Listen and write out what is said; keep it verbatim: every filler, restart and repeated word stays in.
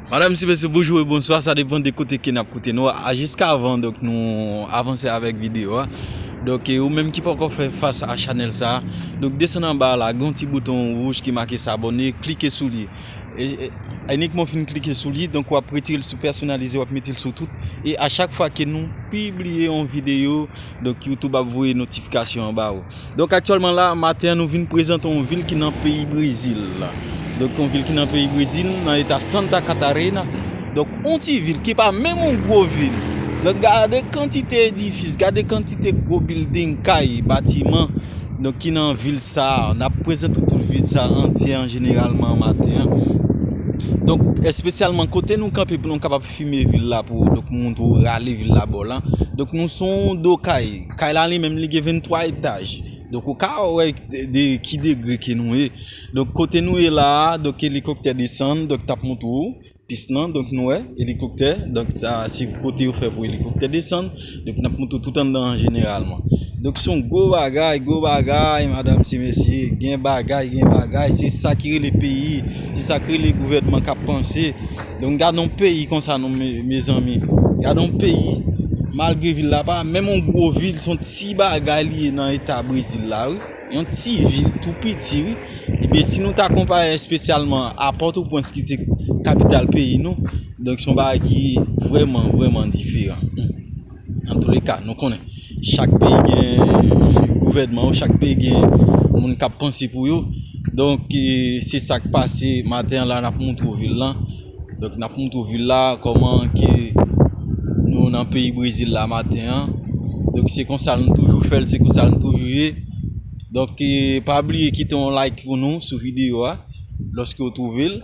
Madanm, mesye, bonjou e bonswa, sa depann de kote ke n ap koute nou a. Jiskavan, donk, nou avanse avèk videyo a. Donk, e ou menm ki poko fè fas a chanèl sa a, donk, desann anba la, gen yon ti bouton wouj ki make s'abonner, klike sou li. E, e, inikman w fin klike sou li, donk, w ap retire l sou pèsonalize, w ap mete l sou tout. E a chak fwa ke nou pibliye yon videyo, donk, YouTube ap voye notifikasyon an ba ou. Donk, aktyèlman la, maten an, nou vin prezante yon vil ki nan peyi Brezil. Donk, yon vil ki nan peyi Brezil, nan eta Santa Catarina. Donk, yon ti vil ki pa menm yon gwo vil. Donk, gade kantite edifis, gade kantite gwo building, kay, batiman, donk, ki nan vil sa a. N ap prezante tout vil sa a antye an jeneralman maten an. Donk, espesyalman kote nou kanpe pou nou kapab filme vil la pou, donk, montre w rale vil la ba w la. Donk, nou sou yon do kay. Kay la li menm li gen venntwa etaj. Donk, ou ka wè de, de ki degre ke nou ye. Donk, kote nou ye la a, donk, elikoptè desann, donk, n ap montre w pis lan, donk, nou wè elikoptè, donk, sa se kote yo fè pou elikoptè desann, donk, n ap montre w tout anndan an jeneralman. Donk, se yon gwo bagay, gwo bagay, madanm, se mesye, gen bagay, gen bagay, se sa ki rele peyi, se sa ki rele gouvènman k ap panse. Donk, gade yon peyi konsa, non, me, mezanmi, gade yon peyi, malgre vil la pa menm yon gwo vil, se yon ti bagay li ye nan eta Brezil la, wi. Yon ti vil tou piti, wi. Ebyen, si nou ta konpare espesyalman a Pòtoprens ki te kapital peyi nou, donk se yon bagay ki vrèman, vrèman diferan. Antouleka, nou konnen chak peyi gen gouvènman yo, chak peyi gen moun k ap panse pou yo. Donk, e, se sa k pase maten an la, n ap montre w vil lan. Donk, n ap montre w vil la, kòman ke nou nan peyi Brezil la maten an. Donk, se konsa nou toujou fè l, se konsa nou toujou ye. Donk, e, pa bliye kite yon like pou nou sou videyo a, lòske w twouve l.